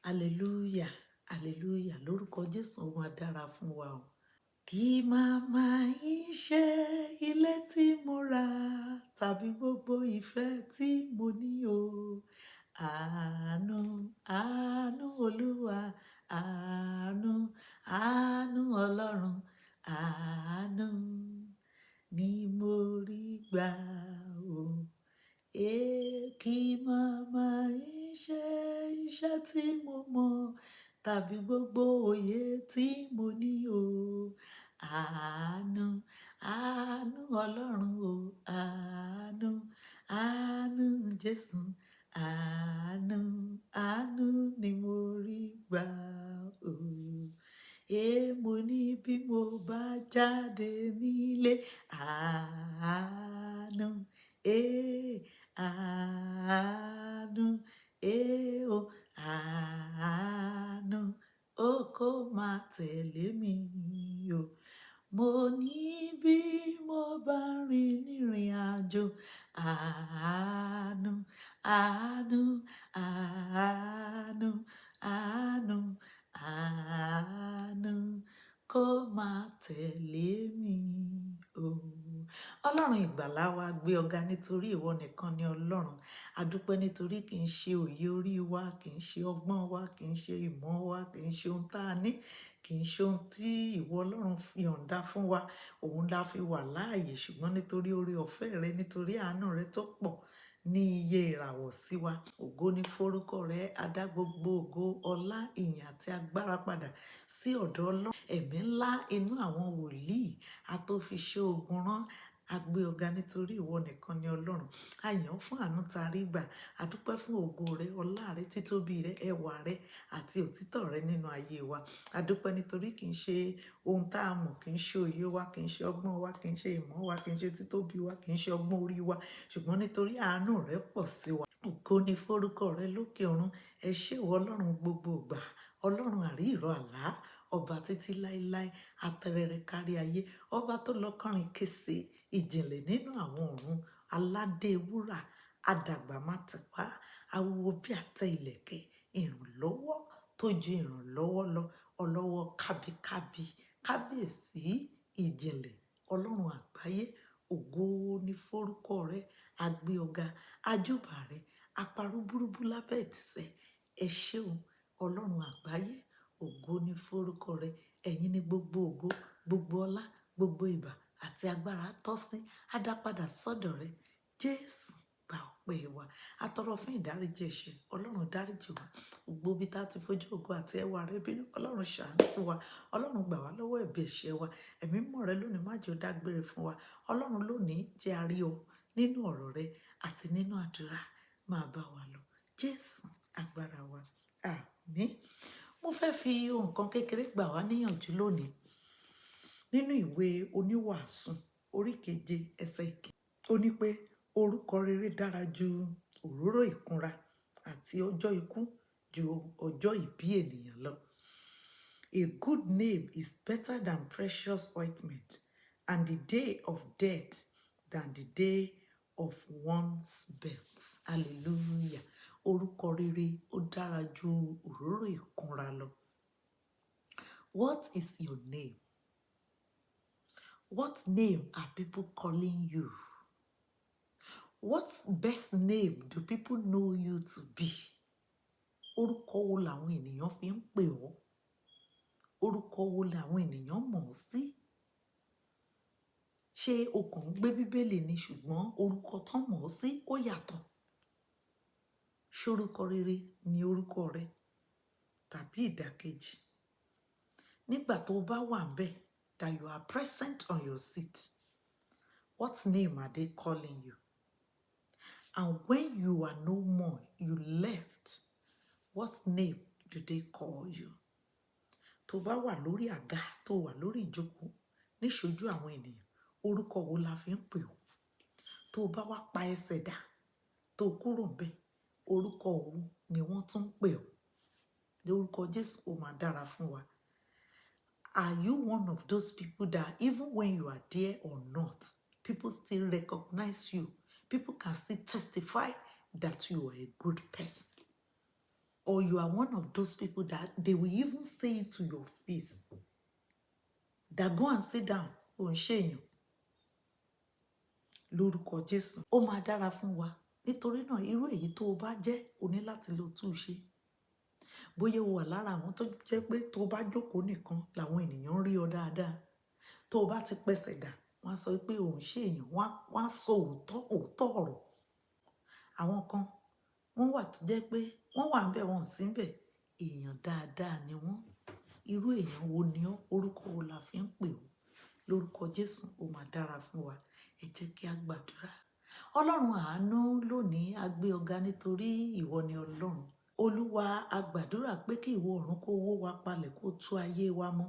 Hallelujah, hallelujah. Lórúkọ Jésù, ó máa dára fún wa o. Kì máa máa ń ṣe ilé tí mo rà tàbí gbogbo ìfẹ́ tí mo ní o. Àánú, àánú Olúwa, àánú, àánú Ọlọ́run, àánú ni mo rí gbà o. Kì máa máa ń ṣe iṣẹ́ tí mo mọ̀ tàbí gbogbo òye tí mo ní o. Àánú, àánú Ọlọ́run o, àánú, àánú Jésù, àánú, àánú ni mo rí gbà o. Mo ní bí mo bá jáde nílé, àánú, àánú, o, àánú, ó kó máa tẹ̀lé mi o. Mo ní bí mo bá rìn nírìn àjò, àánú, àánú, àánú, àánú, àánú kó máa tẹ̀lé mi o. Ọlọ́run ìgbàlà wa, gbé ọ̀gá nítorí ìwọ nìkan ni Ọlọ́run. A dúpẹ́ nítorí kì í ṣe òye orí wa, kì í ṣe ọgbọ́n wa, kì í ṣe ìmọ̀ wa, kì í ṣe ohun tá a ní, kì í ṣe ohun tí ìwọ Ọlọ́run fi yọ̀ǹda fún wa, òun la fi wà láàyè. Ṣùgbọ́n nítorí oore ọ̀fẹ́ rẹ, nítorí àánú rẹ tó pọ̀ ní iye ìràwọ̀ sí wa. Ògo ni forúkọ rẹ. A dá gbogbo ògo, ọlá, ìyìn àti agbára padà sí ọ̀dọ̀ Ọlọ́run. Ẹ̀mí ńlá inú àwọn wòlíì, a tó fi ṣe ogun rán. A gbé ọ̀gá nítorí ìwọ nìkan ni Ọlọ́run. A yàn ọ́ fún àánú ta rí gbà. A dúpẹ́ fún ògo rẹ, ọlá rẹ, títóbi rẹ, ẹwà rẹ àti òtítọ́ rẹ nínú ayé wa. A dúpẹ́ nítorí kì í ṣe ohun tá a mọ̀, kì í ṣe òye wa, kì í ṣe ọgbọ́n wa, kì í ṣe ìmọ̀ wa, kì í ṣe títóbi wa, kì í ṣe ọgbọ́n orí wa, ṣùgbọ́n nítorí àánú rẹ pọ̀ sí wa. Ògo ni forúkọ rẹ lókè ọ̀run. Ẹ ṣé ìwọ Ọlọ́run gbogbo ìgbà, Ọlọ́run àrí ìró àlá, ọba títí láéláé, atẹrẹrẹ kárí ayé, ọba tó lọ kọrin kése, ìjìnlẹ̀ nínú àwọn ọ̀run, aládé wúrà, adàgbà má tẹ̀pá, awúwo bí àtẹ ìlẹ̀kẹ̀, ìrànlọ́wọ́ tó ju ìrànlọ́wọ́ lọ, ọlọ́wọ́ kábíkábí, kábíyèsí, ìjìnlẹ̀, Ọlọ́run àgbáyé, ògo ni forúkọ rẹ. A gbé ọ̀gá, ajúbà rẹ, aparúburúbú lábẹ́ ìtìsẹ̀. Ẹ ṣeun, Ọlọ́run àgbáyé, ògo ni forúkọ rẹ. Ẹ̀yin ni gbogbo ògo, gbogbo ọlá, gbogbo ìbà àti agbára tọ́ sí. A dá padà sọ́dọ̀ rẹ. Jésù, gba ọpẹ́ wa. A tọrọ fún ìdáríjì ẹ̀ṣẹ̀. Ọlọ́run, dáríjì wa. Gbogbo ibi tá a ti fojú ògo àti ẹwà rẹ bínú, Ọlọ́run, ṣàánú fún wa. Ọlọ́run, gbà wá lọ́wọ́ ẹ̀bi ẹ̀ṣẹ̀ wa. Ẹ̀mí mímọ́ rẹ lónìí, má jẹ́ ó dágbére fún wa. Ọlọ́run, lónìí, jẹ́ a rí ọ nínú ọ̀rọ̀ rẹ àti nínú àdúrà. Máa bá wa lọ. Jésù, agbára wa. Àmín. Mo fẹ́ fi ohun kan kékeré gbà wá níyànjú lónìí. Nínú ìwé Oníwàásù, orí keje, ẹsẹ̀ ìkíní. Ó ní pé orúkọ rere dára ju òróró ìkunra àti ọjọ́ ikú ju ọjọ́ ìbí ènìyàn lọ. A good name is better than precious ointment, and the day of death than the day of one's birth. Hallelujah. Orúkọ rere ó dára ju òróró ìkunra lọ. What is your name? What name are people calling you? What best name do people know you to be? Orúkọ wo làwọn ènìyàn fi ń pè ọ́? Orúkọ wo làwọn ènìyàn mọ̀ ọ́ sí? Ṣé o kàn ń gbé Bíbélì ni, ṣùgbọ́n orúkọ tán mọ̀ ọ́ sí ó yàtọ̀? Ṣé orúkọ rere ni orúkọ rẹ tàbí ìdàkejì? Nígbà tó o bá wà ńbẹ̀, that you are present on your seat, what name are they calling you? And when you are no more, you left, what name do they call you? Tó bá wà lórí àga, tó wà lórí ìjókòó, níṣojú àwọn ènìyàn, orúkọ wo la fi ń pè ọ́? Tó bá wá pa ẹsẹ̀ dà, tó kúrò ńbẹ̀, orúkọ wo ni wọ́n tún ń pè ọ́? Lórúkọ Jésù, ó máa dára fún wa. Are you one of those people that even when you are there or not, people still recognize you? People can still testify that you are a good person. Or you are one of those people that they will even say it to your face that go and sit down, ò ń ṣèyàn. Lórúkọ Jésù, ó máa dára fún wa. Nítorí náà, irú èyí tó o bá jẹ́, o ní láti lọ tún un ṣe. Bóyá o wà lára àwọn tó jẹ́ pé tó bá jókòó nìkan làwọn ènìyàn ń rí ọ dáadáa, tó o bá ti pẹsẹ̀ dà, wọ́n á sọ pé ò ń ṣe èèyàn, wọ́n á sọ òótọ́ òótọ́ ọ̀rọ̀. Àwọn kan wọ́n wà tó jẹ́ pé wọ́n wà níbẹ̀, wọ́n ò sí níbẹ̀, èèyàn dáadáa ni wọ́n. Irú èèyàn wo ni ọ́? Orúkọ wo la fi ń pè ọ́? Lórúkọ Jésù, ó máa dára fún wa. Ẹ jẹ́ kí a gbàdúrà. Ọlọ́run àánú, lónìí a gbé ọ ga nítorí ìwọ ni Ọlọ́run. Olúwa, a gbàdúrà pé kí ìwọ ọ̀run kó wó wa palẹ̀, kó tú ayé wa mọ́.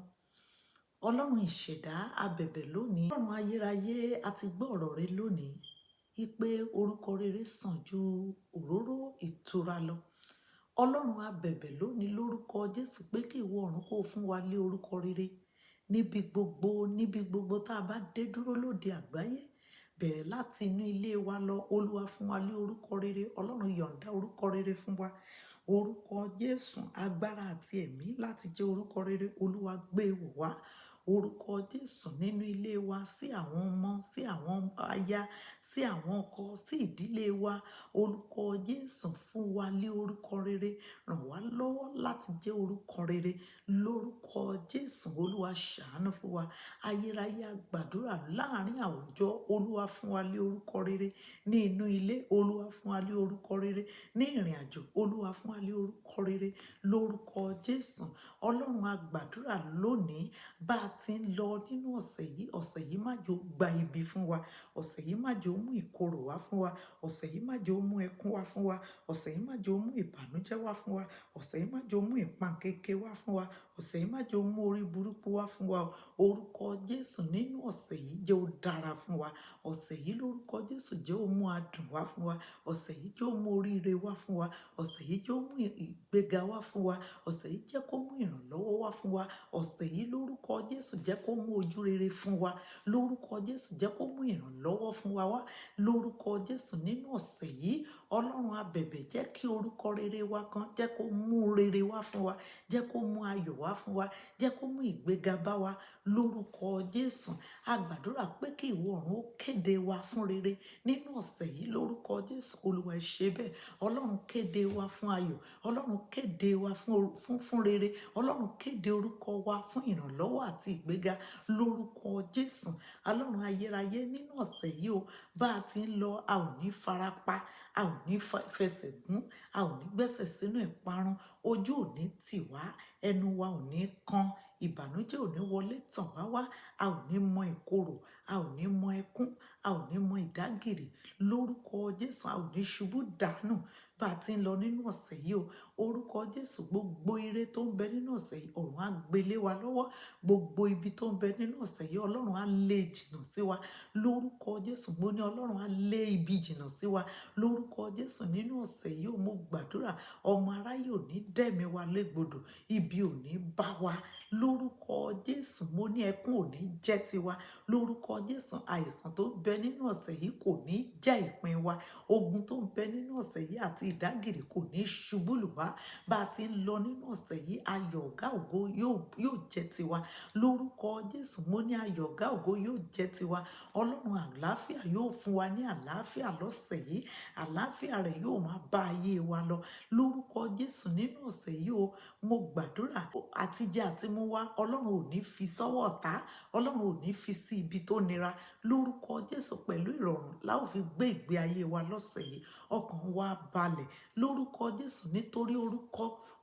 Ọlọ́run ìṣẹ̀dá, a bẹ̀bẹ̀ lónìí. Ọlọ́run ayérayé, a ti gbọ́ ọ̀rọ̀ rẹ lónìí wípé orúkọ rere sàn ju òróró ìtura lọ. Ọlọ́run, a bẹ̀bẹ̀ lónìí lórúkọ Jésù pé kí ìwọ ọ̀run kó fún wa lé orúkọ rere níbi gbogbo, níbi gbogbo tá a bá dé dúró lóde àgbáyé. Bẹ̀rẹ̀ láti inú ilé wa lọ. Olúwa, fún wa lé orúkọ rere. Ọlọ́run, yọ̀ǹda orúkọ rere fún wa. Orúkọ Jésù, agbára àti ẹ̀mí láti jẹ́ orúkọ rere, Olúwa, gbé wọ̀ wá. Orúkọ Jésù, nínú ilé wa, sí àwọn ọmọ, sí àwọn aya, sí àwọn ọkọ, sí ìdílé wa, orúkọ Jésù, fún wa lé orúkọ rere. Ràn wá lọ́wọ́ láti jẹ́ orúkọ rere. Lórúkọ Jésù, Olúwa, ṣàánú fún wa. Ayérayé, a gbàdúrà láàrin àwùjọ, Olúwa, fún wa lé orúkọ rere. Ní inú ilé, Olúwa, fún wa lé orúkọ rere. Ní ìrìn àjò, Olúwa, fún wa lé orúkọ rere. Lórúkọ Jésù, Ọlọ́run, a gbàdúrà lónìí, bá a ti ń lọ nínú ọ̀sẹ̀ yìí, ọ̀sẹ̀ yìí má jò gba ibi fún wa. Ọ̀sẹ̀ yìí má jò mú ìkorò wá fún wa. Ọ̀sẹ̀ yìí má jò mú ẹkún wá fún wa. Ọ̀sẹ̀ yìí má jò mú ìbànújẹ́ wá fún wa. Ọ̀sẹ̀ yìí má jò mú ìpankéké wá fún wa. Ọ̀sẹ̀ yìí má jò mú orí burúkú wá fún wa. Orúkọ Jésù, nínú ọ̀sẹ̀ yìí, jẹ́ ó dára fún wa. Ọ̀sẹ̀ yìí, lórúkọ Jésù, jẹ́ ó mú adùn wá fún wa. Ọ̀sẹ̀ yìí, jẹ́ ó mú oríire wá fún wa. Ọ̀sẹ̀ yìí, jẹ́ ó mú ìgbéga wá fún wa. Ọ̀sẹ̀ yìí, jẹ́ kó mú ìrànlọ́wọ́ wá fún wa. Ọ̀sẹ̀ yìí, lórúkọ Jésù, jẹ́ kó mú ojú rere fún wa. Lórúkọ Jésù, jẹ́ kó mú ìrànlọ́wọ́ fún wa wá. Lórúkọ Jésù, nínú ọ̀sẹ̀ yìí, Ọlọ́run, a bẹ̀bẹ̀, jẹ́ kí orúkọ rere wa kan jẹ́ kó mú rere wá fún wa, jẹ́ kó mú ayọ̀ wá fún wa, jẹ́ kó mú ìgbéga bá wa. Lórúkọ Jésù, a gbàdúrà pé kí ìwọ ọ̀run ó kéde wa fún rere nínú ọ̀sẹ̀ yìí. Lórúkọ Jésù, Olúwa, ẹ ṣe bẹ́ẹ̀. Ọlọ́run, kéde wa fún ayọ̀. Ọlọ́run, kéde wa fún rere. Ọlọ́run, kéde orúkọ wa fún ìrànlọ́wọ́ àti ìgbéga. Lórúkọ Jésù, Ọlọ́run ayérayé, nínú ọ̀sẹ̀ yìí o, bá a ti ń lọ, a ò ní farapa, a ò ní fẹsẹ̀ gún, a ò ní gbẹ́sẹ̀ sínú ìparun. Ojú ò ní tì wá, ẹnu wa ò ní kan, ìbànújẹ́ ò ní wọlé tàn wá wá. A ò ní mọ ìkorò, a ò ní mọ ẹkún, a ò ní mọ ìdágìrì. Lórúkọ Jésù, a ò ní ṣubú dànù bá a ti ń lọ nínú ọ̀sẹ̀ yìí o. Orúkọ Jésù, gbogbo ire tó ń bẹ nínú ọ̀sẹ̀ yìí, ọ̀run á gbélé wa lọ́wọ́. Gbogbo ibi tó ń bẹ nínú ọ̀sẹ̀ yìí, Ọlọ́run á lé jìnnà sí wa. Lórúkọ Jésù, mo ní Ọlọ́run á lé ibi jìnnà sí wa. Lórúkọ Jésù, nínú ọ̀sẹ̀ yìí o, mo gbàdúrà, ọmọ aráyé ò ní dẹ̀mí wa légbodò, ibi ò ní bá wa. Lórúkọ Jésù, mo ní ẹkún ò ní jẹ́ tiwa. Lórúkọ Jésù, àìsàn tó ń bẹ nínú ọ̀sẹ̀ yìí kò ní jẹ́ ìpín wa. Ogun tó ń bẹ nínú ọ̀sẹ̀ yìí àti ìdágìrì kò ní ṣubú lù wá. Bá a ti ń lọ nínú ọ̀sẹ̀ yìí, ayọ̀ ọ̀gá ògo yóò jẹ́ tiwa. Lórúkọ Jésù, mo ní ayọ̀ ọ̀gá ògo yóò jẹ́ tiwa. Ọlọ́run àlàáfíà yóò fún wa ní àlàáfíà lọ́sẹ̀ yìí. Àlàáfíà rẹ̀ yóò máa bá ayé wa lọ. Lórúkọ Jésù, nínú ọ̀sẹ̀ yìí o, mo gbàdúrà, àtijẹ àti mú wá, Ọlọ́run ò ní fi sọ́wọ́ ọ̀tá, Ọlọ́run ò ní fi sí ibi tó nira. Lórúkọ Jésù, pẹ̀lú ìrọ̀rùn la ó fi gbé ìgbé ayé wa lọ́sẹ̀ yìí. Ọkàn wa balẹ̀ lórúkọ Jésù, nítorí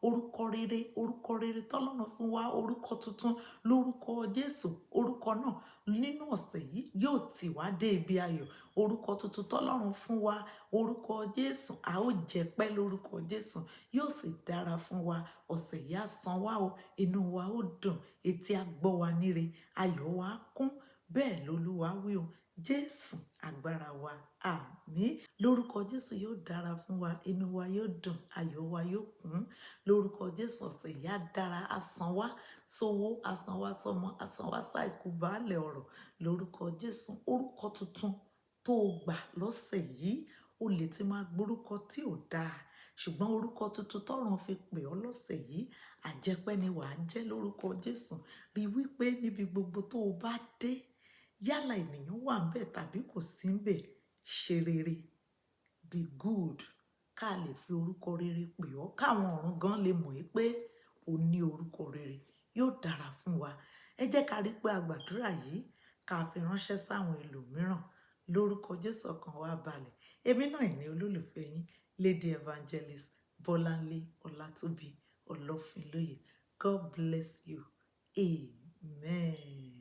orúkọ rere, orúkọ rere tọ́lọ́run fún wa, orúkọ tuntun. Lórúkọ Jésù, orúkọ náà nínú ọ̀sẹ̀ yìí yóò tì wá dé ibi ayọ̀. Orúkọ tuntun tọ́lọ́run fún wa, orúkọ Jésù, a ó jẹ pẹ́ lórúkọ Jésù, yóò sì dára fún wa. Ọ̀sẹ̀ yìí á san wá o, inú wa ó dùn, etí á gbọ́ wa níre, ayọ̀ wa á kún. Bẹ́ẹ̀ lolúwa wí o. Jésù agbára wa, àmín. Lórúkọ Jésù, yóò dára fún wa, inú wa yóò dùn, ayọ̀ wa yóò kún. Lórúkọ Jésù, ọ̀sẹ̀ yìí á dára, á san wá sówó, á san wá sọmọ, á san wá sáìkú baálẹ̀ ọ̀rọ̀. Lórúkọ Jésù, orúkọ tuntun tó o gbà lọ́sẹ̀ yìí, o lè ti máa gbórúkọ tí ò dáa. Ṣùgbọ́n orúkọ tuntun tọ́run fi pè ọ́ lọ́sẹ̀ yìí, àjẹpẹ́ ni wàá jẹ́ lórúkọ Jésù. Rí wípé níbi gbogbo tó o bá dé, yálà ènìyàn wà ńbẹ̀ tàbí kò sí ńbẹ̀, ṣe rere, be good, ká lè fi orúkọ rere pè ọ́, káwọn ọ̀run gan lè mọ̀ pé o ní orúkọ rere. Yóò dára fún wa. Ẹ jẹ́ ká rí pé a gbàdúrà yìí, ká fi ránṣẹ́ sáwọn ẹlòmíràn. Lórúkọ Jésù, ọkàn wa balẹ̀. Èmi náà ní olólùfẹ́ yín, Lady Evangelist Bọ́láńlé Ọlátúnbí Ọlọ́finlóye. God bless you. Amen.